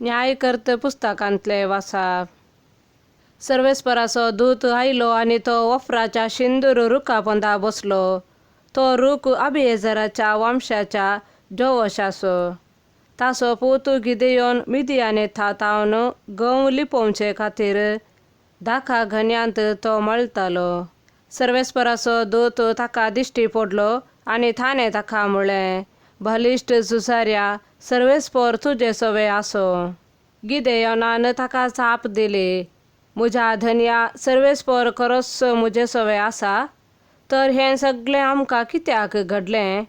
न्यायकर्त पुस्तकांतलें वाचप. सर्वेस्पराचो दूत आयलो आनी तो वफ्राच्या शिंदूर रुखा पोंदा बसलो. तो रूख अबिएझराच्या वंशाच्या जोवशाचो. ताचो पूत गिदेयोन मिदियानेथा थावन गंव लिपोवचे खातीर दाखा घन्यांत तो मळटालो. सर्वेस्पराचो दूत ताका दिश्टी पडलो आनी ताणें ताका म्हळें, बलिश्ट झुजाऱ्या, सर्वेस्पर तुजे सवे आसूं. गिदेयोनान ताका जाप दिली, म्हज्या धनया, सर्वेस्पर खरोच म्हजे सवे आसा? तर हें सगळें आमकां कित्याक घडलें?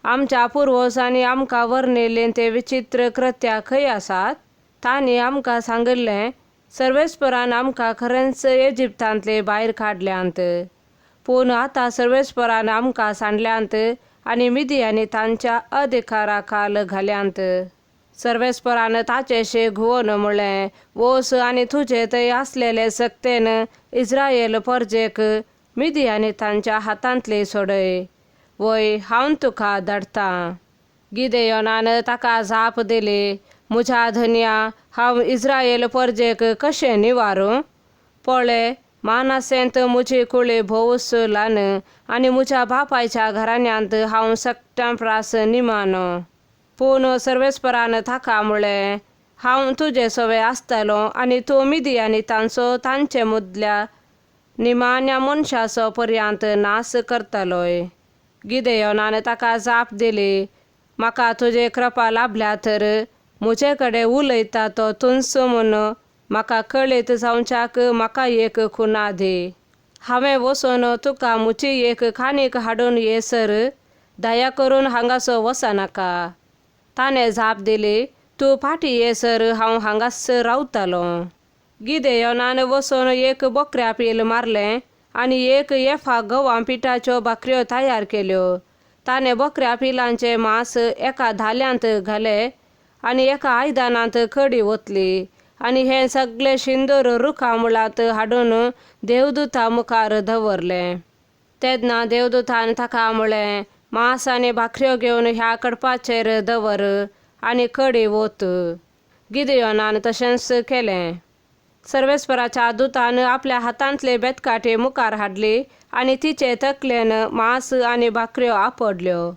आमच्या पुर्वजांनी आमकां वर्णिल्लीं ते विचित्र कृत्यां खंय आसात? तांणी आमकां सांगिल्लें, सर्वेस्परान आमकां खरेंच इजिप्तांतले भायर काडल्यांत. पूण आतां सर्वेस्परान आमकां सांडल्यांत आनी मिदियांनी तांच्या अधिकारा खाल घाल्यांत. सर्वेस्परान ताचेशी घुंवन म्हणलें, वोस आनी तुजे थंय आसलेले सक्तेन इस्रायल परजेक मिदियांनी तांच्या हातांतली सोडय. वय, हांव तुका धाडटां. गिदेयोनान ताका जाप दिली, म्हज्या धनया, हांव इस्रायल परजेक कशें निवारूं? पळय, मानासेंत म्हजी कुळी भोवूच ल्हान आनी म्हज्या बापायच्या घराण्यांत हांव सगळ्यां प्रास निमाणो. पूण सर्वेस्परान ताका म्हळें, हांव तुजे सवे आसतलो आनी तूं मिदियांनी तांचो तांचे मुदल्या निमाण्या मनशाचो पर्यांत नाश करतलोय. गिदेयोनान ताका जाप दिली, म्हाका तुजी कृपा लाभल्या तर म्हजे कडेन उलयता तो तूंच म्हूण म्हाका कळीत जावच्याक म्हाका एक खुणा दी. हांवें वचून तुका म्हजी एक काणीक हाडून येसर दया करून हांगासो वचनाका. ताणें जाप दिली, तूं फाटीं येसर हांव हांगाच रावतलों. गिदेयोनान वचून एक बोकऱ्या पील मारलें आनी एक एफा गंवा पिठाच्यो भाकऱ्यो तयार केल्यो. ताणें बोकऱ्या पिलांचें मांस एका धाल्यांत घालें आनी एका आयदनांत कडी ओतली आनी हें सगळें शिंदूर रुखा मुळांत हाडून देवदूता मुखार दवरलें. तेन्ना देवदूतान ताका म्हळें, मांस आनी भाकऱ्यो घेवन ह्या कडपाचेर दवर आनी कडी ओत. गिदेयोनान तशेंच केलें. सर्वेस्पराच्या दुतान आपल्या हातांतली बेतकाठी मुखार हाडली आनी तिचे तकलेन मांस आनी भाकऱ्यो आपडल्यो.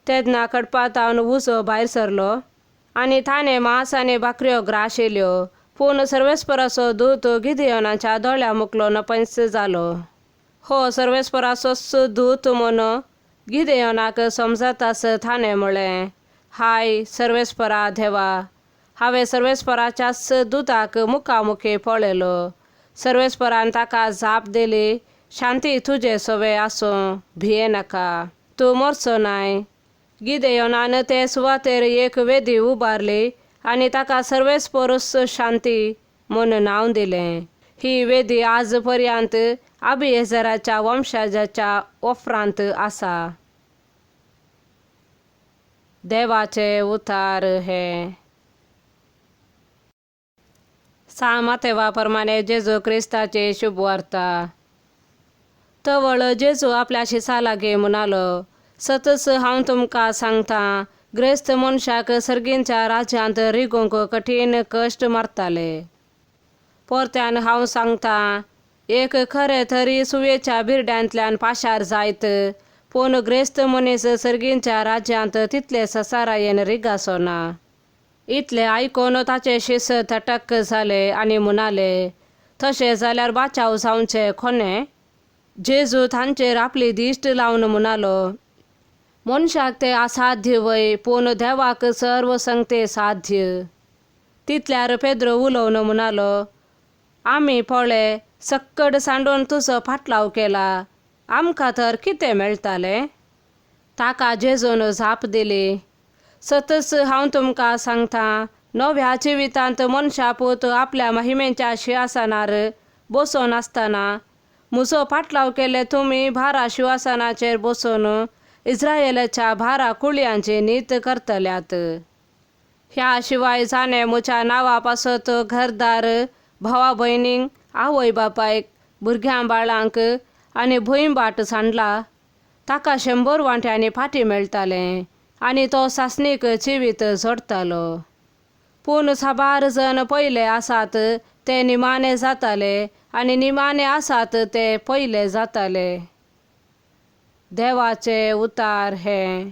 तेन्ना कडपातावन उजो भायर सरलो आनी ताणें मांस आनी भाकऱ्यो ग्राशिल्यो. पूण सर्वेस्पराचो दूत गिदेयोनाच्या दोळ्या मुखलो नपंयच जालो. हो सर्वेस्पराचोच दूत म्हूण गिदेयोनाक समजताच ताणें म्हळें, हाय सर्वेस्परा देवा, हांवें सर्वेस्पराच्याच दुताक मुखामुखी पळयलो. सर्वेस्परान ताका जाप दिली, शांती तुजे सवे आसूं, भिये नाका, तूं मरचो नाय. गिदेयोनान ते सुवातेर एक वेदी उबारली आनी ताका सर्वेस्परूच शांती म्हूण नांव दिलें. ही वेदी आज पर्यंत अबिएझराच्या वंशजाच्या वफ्रांत आसा. देवाचे उतार हे. सा मातेवा प्रमाणे जेजू क्रिस्ताची शुभवार्ता. तवळ जेजू आपल्या शिसा लागीं म्हणालो, सतच हांव तुमकां सांगतां, ग्रेस्त मनशाक सर्गींच्या राज्यांत रिगूंक कठीण कश्ट मारताले. परत्यान हांव सांगतां, एक खरें तरी सुयेच्या बिरड्यांतल्यान पाशार जायत, पूण ग्रेस्त मनीस सर्गींच्या राज्यांत तितले ससारायेन रिगाचो ना. इतलें आयकून ताचे शीस थटक जाले आनी म्हणाले, तशें जाल्यार बाचाव जावचें कोणें? जेजू तांचेर आपली दिश्ट लावन म्हणालो, मनशाक तें असाध्य व्हय, पूण देवाक सर्व संगते साध्य. तितल्यार पेद्रो उलोवन म्हणालो, आमी पळय सक्कड सांडून तुजो फाटलाव केला, आमकां तर कितें मेळटालें? ताका जेजून जाप दिली, सतच हांव तुमकां सांगतां, नव्या जिवितांत मनशा पूत आपल्या महिमेच्या शिंवासनार बसून आसतना म्हजो फाटलाव केल्ले तुमी बारा शिंवासनाचेर बसून इस्रायलाच्या बारा कुळयांची नीत करतल्यात. ह्या शिवाय जाणें म्हज्या नांवा पासत घरदार, भावा भयणींक, आवय बापायक, भुरग्यां बाळांक आनी भूंय भाट सांडला ताका 100 वांट्यांनी फाटीं मेळटालें आनी तो सासणीक जिवीत जोडटालो. पूण साबार जण पयले आसात ते निमाणे जाताले आनी निमाणे आसात ते पयले जाताले. देवाचें उतार हें.